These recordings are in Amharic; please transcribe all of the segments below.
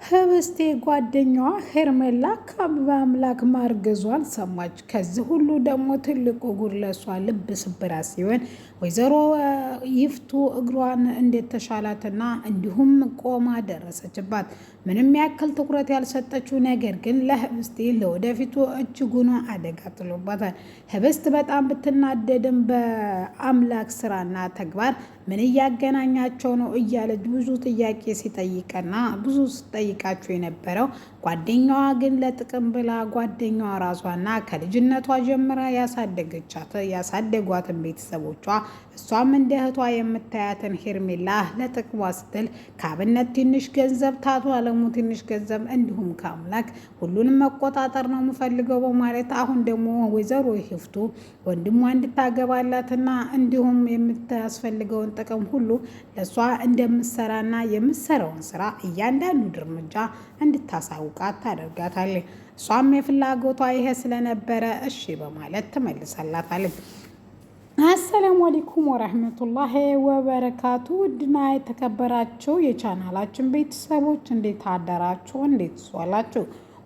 ህብስቴ ጓደኛዋ ሄርሜላ ከአምላክ ማርገዟን ሰማች። ከዚህ ሁሉ ደግሞ ትልቁ ጉድ ለሷ ልብ ስብራት ሲሆን ወይዘሮ ይፍቱ እግሯን እንዴት ተሻላትና እንዲሁም ቆማ ደረሰችባት። ምንም ያክል ትኩረት ያልሰጠችው ነገር ግን ለህብስቴ ለወደፊቱ እጅጉን አደጋ ጥሎባታል። ህብስት በጣም ብትናደድም በአምላክ ስራና ተግባር ምን እያገናኛቸው ነው እያለች ብዙ ጥያቄ ሲጠይቀና ብዙ ስጠይቃቸው የነበረው ጓደኛዋ ግን ለጥቅም ብላ ጓደኛዋ ራሷና ከልጅነቷ ጀምራ ያሳደገቻት ያሳደጓትን ቤተሰቦቿ እሷም እንደ እህቷ የምታያትን ሄርሜላ ለጥቅሟ ስትል ከአብነት ትንሽ ገንዘብ ታቶ አለሙ ትንሽ ገንዘብ እንዲሁም ከአምላክ ሁሉንም መቆጣጠር ነው የምፈልገው በማለት አሁን ደግሞ ወይዘሮ ይፍቱ ወንድሟ እንድታገባላትና እንዲሁም የምታስፈልገውን ጥቅም ሁሉ ለእሷ እንደምሰራና የምሰራውን ስራ እያንዳንዱ እርምጃ እንድታሳውቃት ታደርጋታለች። እሷም የፍላጎቷ ይሄ ስለነበረ እሺ በማለት ትመልሰላታለች። አሰላሙ አለይኩም ወረህመቱላሂ ወበረካቱ። ውድና የተከበራችሁ የቻናላችን ቤተሰቦች እንዴት አደራችሁ? እንዴት ዋላችሁ?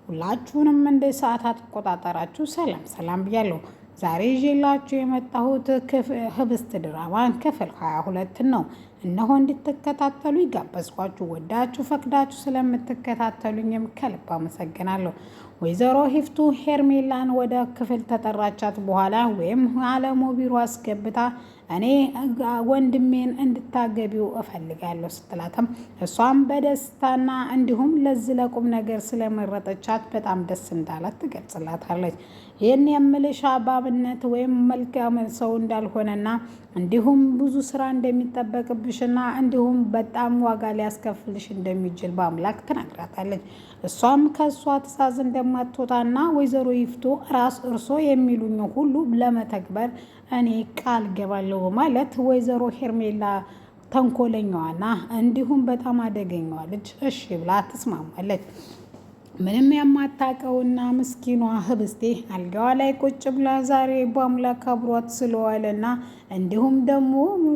ሁላችሁንም እንደ ሰዓት አቆጣጠራችሁ ሰላም ሰላም ብያለሁ። ዛሬ ይዤላችሁ የመጣሁት ህብስት ድራማን ክፍል 22 ነው። እነሆ እንድትከታተሉ ይጋበዝኳችሁ። ወዳችሁ ፈቅዳችሁ ስለምትከታተሉኝም ከልብ አመሰግናለሁ። ወይዘሮ ሂፍቱ ሄርሜላን ወደ ክፍል ተጠራቻት በኋላ ወይም አለሙ ቢሮ አስገብታ እኔ ወንድሜን እንድታገቢው እፈልጋለሁ ስትላትም እሷም በደስታና እንዲሁም ለዚህ ለቁም ነገር ስለመረጠቻት በጣም ደስ እንዳላት ትገልጽላታለች። ይህን የምልሽ አባብነት ወይም መልካም ሰው እንዳልሆነና እንዲሁም ብዙ ስራ እንደሚጠበቅብሽና እንዲሁም በጣም ዋጋ ሊያስከፍልሽ እንደሚችል በአምላክ ትነግራታለች። እሷም ከእሷ ትዕዛዝ እንደማትወጣና ወይዘሮ ይፍቱ ራስ እርሶ የሚሉኝ ሁሉ ለመተግበር እኔ ቃል ገባለሁ በማለት ወይዘሮ ሄርሜላ ተንኮለኛዋና እንዲሁም በጣም አደገኛዋ ልጅ እሺ ብላ ትስማማለች። ምንም የማታውቀውና ምስኪኗ ህብስቴ አልጋዋ ላይ ቁጭ ብላ ዛሬ በአምላክ አብሯት ስለዋለና እንዲሁም ደግሞ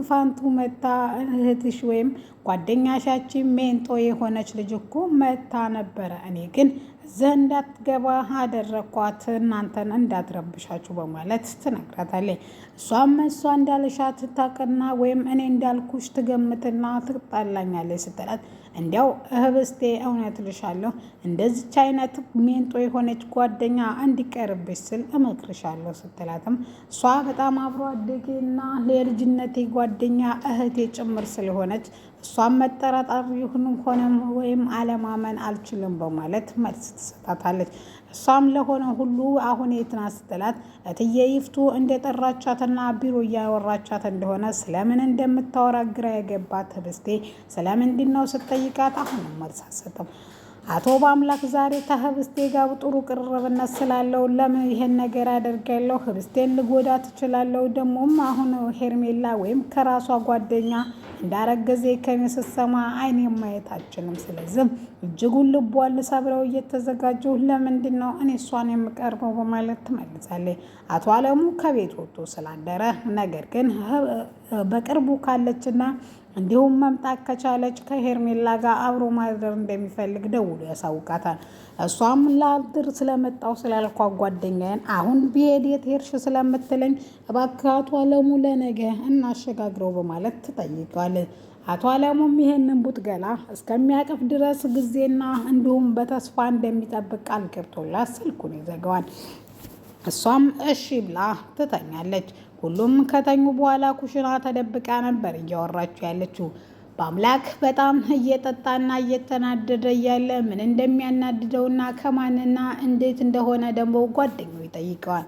ፋንቱ መታ እህትሽ ወይም ጓደኛሻችን ሜንጦ የሆነች ልጅ እኮ መታ ነበረ፣ እኔ ግን እዚህ እንዳትገባ አደረግኳት እናንተን እንዳትረብሻችሁ በማለት ትነግራታለች። እሷም እሷ እንዳለሻት ታቅና ወይም እኔ እንዳልኩሽ ትገምትና ትጣላኛለች ስትላት እንዲያው ህብስቴ እውነት ልሻለሁ እንደዚች አይነት ሜንጦ የሆነች ጓደኛ እንዲቀርብሽ ስል እመክርሻለሁ ስትላትም እሷ በጣም አብሮ አደጌና የልጅነቴ ጓደኛ እህቴ ጭምር ስለሆነች እሷን መጠራጠር ይሁንም ሆነም ወይም አለማመን አልችልም በማለት መልስ ትሰጣታለች። እሷም ለሆነ ሁሉ አሁን የት ናት ስትላት እትዬ ይፍቱ እንደጠራቻትና ቢሮ እያወራቻት እንደሆነ ስለምን እንደምታወራ ግራ የገባት ህብስቴ ስለምንድን ነው ስትጠይቃት አሁንም መልስ አትሰጥም። አቶ በአምላክ ዛሬ ከህብስቴ ጋር ጥሩ ቅርርብነት ስላለው ለምን ይሄን ነገር አደርጋለሁ? ህብስቴን ልጎዳ ትችላለሁ። ደግሞም አሁን ሄርሜላ ወይም ከራሷ ጓደኛ እንዳረገዜ ከኔ ስትሰማ አይኔ ማየት አልችልም። ስለዚህ እጅጉን ልቧን ልሰብረው እየተዘጋጀሁ ለምንድን ነው እኔ እሷን የምቀርበው? በማለት ትመልሳለች። አቶ አለሙ ከቤት ወጥቶ ስላደረ ነገር ግን በቅርቡ ካለችና እንዲሁም መምጣት ከቻለች ከሄርሜላ ጋር አብሮ ማደር እንደሚፈልግ ደውሎ ያሳውቃታል። እሷም ላድር ስለመጣው ስላልኳ ጓደኛዬን አሁን ብሄድ የት ሄድሽ ስለምትለኝ እባክህ አቶ አለሙ ለነገ እናሸጋግረው በማለት ትጠይቀዋለች። አቶ አለሙም ይሄንን ቡትገላ እስከሚያቅፍ ድረስ ጊዜና እንዲሁም በተስፋ እንደሚጠብቅ ቃል ገብቶላት ስልኩን ይዘጋዋል። እሷም እሺ ብላ ትተኛለች። ሁሉም ከተኙ በኋላ ኩሽና ተደብቃ ነበር እያወራችው ያለችው። በአምላክ በጣም እየጠጣና እየተናደደ እያለ ምን እንደሚያናድደውና ከማንና እንዴት እንደሆነ ደግሞ ጓደኛው ይጠይቀዋል።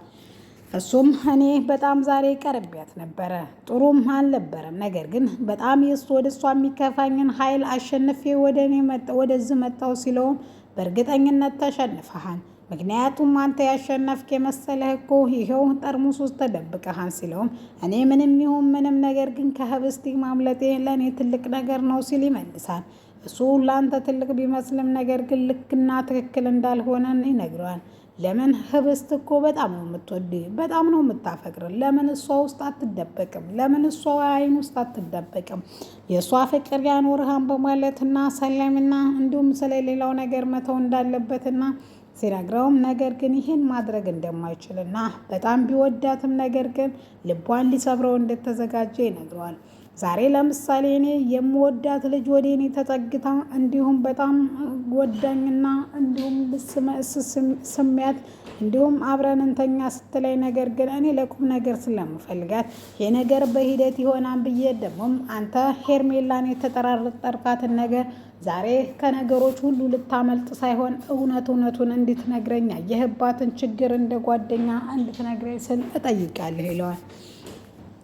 እሱም እኔ በጣም ዛሬ ቀርቢያት ነበረ፣ ጥሩም አልነበረም። ነገር ግን በጣም የእሱ ወደ እሷ የሚከፋኝን ኃይል አሸንፌ ወደ እኔ ወደዚህ መጣው ሲለውም በእርግጠኝነት ተሸንፈሃል ምክንያቱም አንተ ያሸነፍክ የመሰለህ እኮ ይኸው ጠርሙስ ውስጥ ተደብቀሃል ሲለውም እኔ ምንም ይሁን ምንም ነገር ግን ከህብስቲ ማምለጤ ለእኔ ትልቅ ነገር ነው ሲል ይመልሳል። እሱ ለአንተ ትልቅ ቢመስልም ነገር ግን ልክና ትክክል እንዳልሆነን ይነግረዋል። ለምን ህብስት እኮ በጣም ነው የምትወድ፣ በጣም ነው የምታፈቅር። ለምን እሷ ውስጥ አትደበቅም? ለምን እሷ አይን ውስጥ አትደበቅም? የእሷ ፍቅር ያኖርሃን በማለትና ሰላምና እንዲሁም ስለሌላው ነገር መተው እንዳለበትና ሲነግረውም ነገር ግን ይህን ማድረግ እንደማይችልና በጣም ቢወዳትም ነገር ግን ልቧን ሊሰብረው እንደተዘጋጀ ይነግረዋል። ዛሬ ለምሳሌ እኔ የምወዳት ልጅ ወደ እኔ ተጠግታ እንዲሁም በጣም ወዳኝና እንዲሁም ስሚያት እንዲሁም አብረን እንተኛ ስትለኝ፣ ነገር ግን እኔ ለቁም ነገር ስለምፈልጋት ይሄ ነገር በሂደት ይሆናል ብዬ ደግሞም አንተ ሄርሜላን የተጠራጠርካትን ነገር ዛሬ ከነገሮች ሁሉ ልታመልጥ ሳይሆን እውነት እውነቱን እንድትነግረኛ የህባትን ችግር እንደ ጓደኛ እንድትነግረኝ ስል እጠይቃለሁ ይለዋል።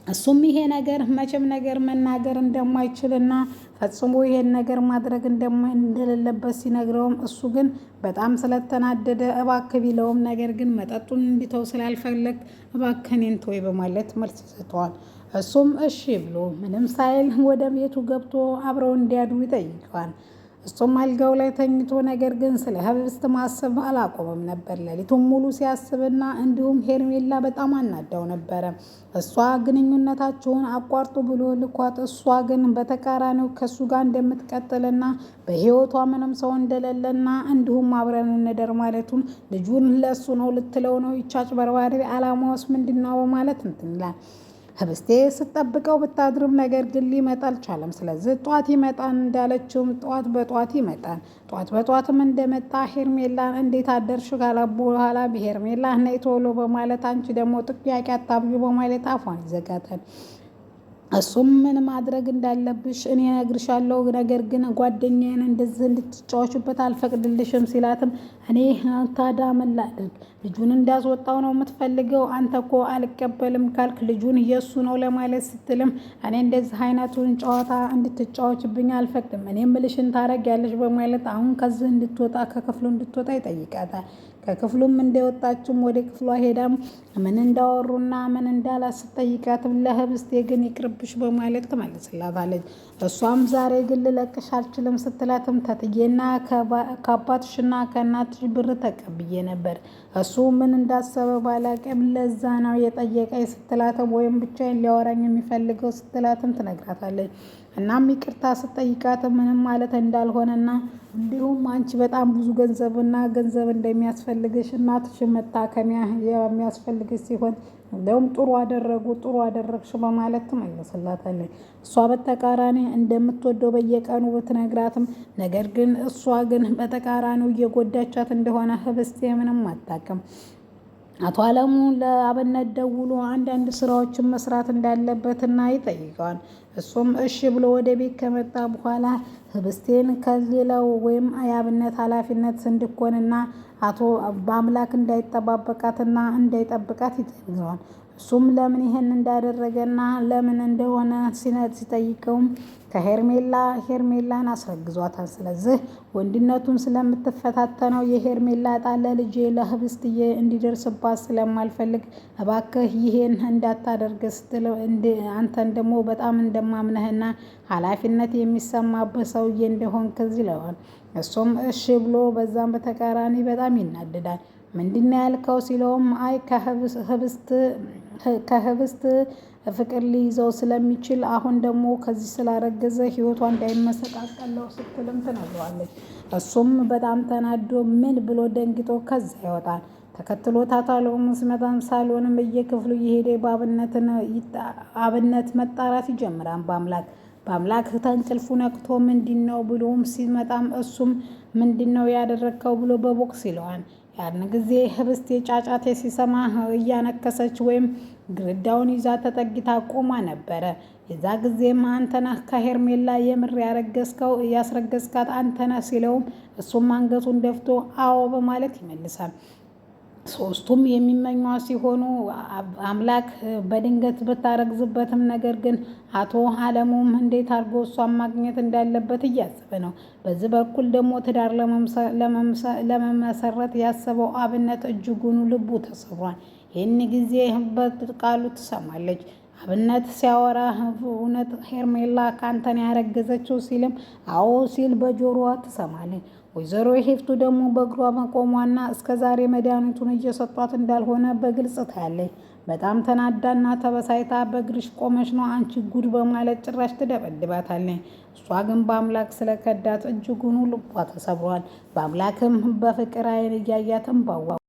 እሱም ይሄ ነገር መቼም ነገር መናገር እንደማይችልና ፈጽሞ ይሄን ነገር ማድረግ እንደሌለበት ሲነግረውም እሱ ግን በጣም ስለተናደደ እባክህ ቢለውም ነገር ግን መጠጡን እንዲተው ስላልፈለግ እባክህ እኔን ተወኝ በማለት መልስ ይሰጠዋል። እሱም እሺ ብሎ ምንም ሳይል ወደ ቤቱ ገብቶ አብረው እንዲያድሩ ይጠይቀዋል። እሱም አልጋው ላይ ተኝቶ ነገር ግን ስለ ህብስት ማሰብ አላቆመም ነበር። ሌሊቱን ሙሉ ሲያስብና እንዲሁም ሄርሜላ በጣም አናዳው ነበረ። እሷ ግንኙነታቸውን አቋርጡ ብሎ ልኳት፣ እሷ ግን በተቃራኒው ከእሱ ጋር እንደምትቀጥልና በህይወቷ ምንም ሰው እንደሌለና እንዲሁም አብረን እንደር ማለቱን ልጁን ለእሱ ነው ልትለው ነው ይቻጭ በርባሪ አላማውስ ምንድን ነው በማለት እንትን ይላል። ህብስቴ ስጠብቀው ብታድርም ነገር ግን ሊመጣ አልቻለም። ስለዚህ ጧት ይመጣል እንዳለችውም ጧት በጧት ይመጣል። ጧት በጧትም እንደመጣ ሄርሜላን እንዴት አደርሽ ካላት በኋላ ሄርሜላ ነይ ቶሎ በማለት አንቺ ደግሞ ጥያቄ አታብዩ በማለት አፏን ይዘጋታል። እሱም ምን ማድረግ እንዳለብሽ እኔ እነግርሻለሁ፣ ነገር ግን ጓደኛዬን እንደዚህ እንድትጫወችበት አልፈቅድልሽም ሲላትም እኔ ታዲያ ምን ላድርግ? ልጁን እንዳስወጣው ነው የምትፈልገው? አንተ እኮ አልቀበልም ካልክ ልጁን የእሱ ነው ለማለት ስትልም እኔ እንደዚህ አይነቱን ጨዋታ እንድትጫወችብኝ አልፈቅድም፣ እኔ ምልሽን ታረጊያለሽ በማለት አሁን ከዚህ እንድትወጣ ከክፍሉ እንድትወጣ ይጠይቃታል። ከክፍሉም እንደወጣችም ወደ ክፍሏ ሄዳም ምን እንዳወሩና ምን እንዳላት ስትጠይቃትም ለህብስቴ ግን ይቅርብሽ በማለት ትመልስላታለች። እሷም ዛሬ ግን ልለቅሽ አልችልም ስትላትም ተትዬና ከአባትሽና ከእናትሽ ብር ተቀብዬ ነበር እሱ ምን እንዳሰበ ባላቅም ለዛ ነው የጠየቀኝ ስትላትም ወይም ብቻዬን ሊያወራኝ የሚፈልገው ስትላትም ትነግራታለች። እናም ይቅርታ ስጠይቃት ምንም ማለት እንዳልሆነና እንዲሁም አንቺ በጣም ብዙ ገንዘብና ገንዘብ እንደሚያስፈልግሽ እናትሽን መታከሚያ የሚያስፈልግሽ ሲሆን እንደውም ጥሩ አደረጉ ጥሩ አደረግሽ በማለት ትመልስላታለች። እሷ በተቃራኒ እንደምትወደው በየቀኑ ብትነግራትም ነገር ግን እሷ ግን በተቃራኒው እየጎዳቻት እንደሆነ ህብስቴ ምንም አታውቅም። አቶ አለሙ ለአብነት ደውሎ አንዳንድ ስራዎችን መስራት እንዳለበትና ይጠይቀዋል። እሱም እሺ ብሎ ወደ ቤት ከመጣ በኋላ ህብስቴን ከሌላው ወይም የአብነት ኃላፊነት እንድኮንና አቶ በአምላክ እንዳይጠባበቃትና እንዳይጠብቃት ይጠይቀዋል። እሱም ለምን ይሄን እንዳደረገና ለምን እንደሆነ ሲጠይቀውም ከሄርሜላ ሄርሜላን አስረግዟታል። ስለዚህ ወንድነቱን ስለምትፈታተነው የሄርሜላ ዕጣ ለልጄ ለህብስትዬ እንዲደርስባት ስለማልፈልግ እባክህ ይሄን እንዳታደርግ ስትል አንተን ደግሞ በጣም እንደማምነህና ኃላፊነት የሚሰማብህ ሰውዬ እንደሆንክ ይለዋል። እሱም እሺ ብሎ በዛም በተቃራኒ በጣም ይናደዳል። ምንድን ያልከው ሲለውም አይ ከህብስት ፍቅር ሊይዘው ስለሚችል አሁን ደግሞ ከዚህ ስላረገዘ ህይወቷ እንዳይመሰቃቀለው ስትልም ትነግረዋለች። እሱም በጣም ተናዶ ምን ብሎ ደንግጦ ከዛ ይወጣል። ተከትሎ ታታሎም ሲመጣም ሳሎንም እየክፍሉ እየሄደ በአብነትን አብነት መጣራት ይጀምራል። በአምላክ በአምላክ ተንቅልፉ ነቅቶ ምንድን ነው ብሎም ሲመጣም እሱም ምንድን ነው ያደረግከው ብሎ በቦክስ ይለዋል። ያን ጊዜ ህብስት የጫጫቴ ሲሰማ እያነከሰች ወይም ግርዳውን ይዛ ተጠግታ ቆማ ነበረ። የዛ ጊዜም አንተነህ ከሄርሜላ የምር ያረገዝከው ያስረገዝካት አንተነህ ሲለውም እሱም አንገቱን ደፍቶ አዎ በማለት ይመልሳል። ሶስቱም የሚመኟ ሲሆኑ አምላክ በድንገት ብታረግዝበትም ነገር ግን አቶ አለሙም እንዴት አድርጎ እሷን ማግኘት እንዳለበት እያሰበ ነው። በዚህ በኩል ደግሞ ትዳር ለመመሰረት ያሰበው አብነት እጅጉኑ ልቡ ተሰብሯል። ይህን ጊዜ በቃሉ ትሰማለች። አብነት ሲያወራ እውነት ሄርሜላ ካንተን ያረገዘችው ሲልም አዎ ሲል በጆሮዋ ትሰማለች። ወይዘሮ ሄፍቱ ደግሞ በእግሯ መቆሟና እስከ ዛሬ መድኃኒቱን እየሰጧት እንዳልሆነ በግልጽ ታያለች። በጣም ተናዳና ተበሳይታ በእግርሽ ቆመሽ ነው አንቺ ጉድ በማለት ጭራሽ ትደበድባታለች። እሷ ግን በአምላክ ስለከዳት እጅጉኑ ልቧ ተሰብሯል። በአምላክም በፍቅር አይን እያያት እምባዋ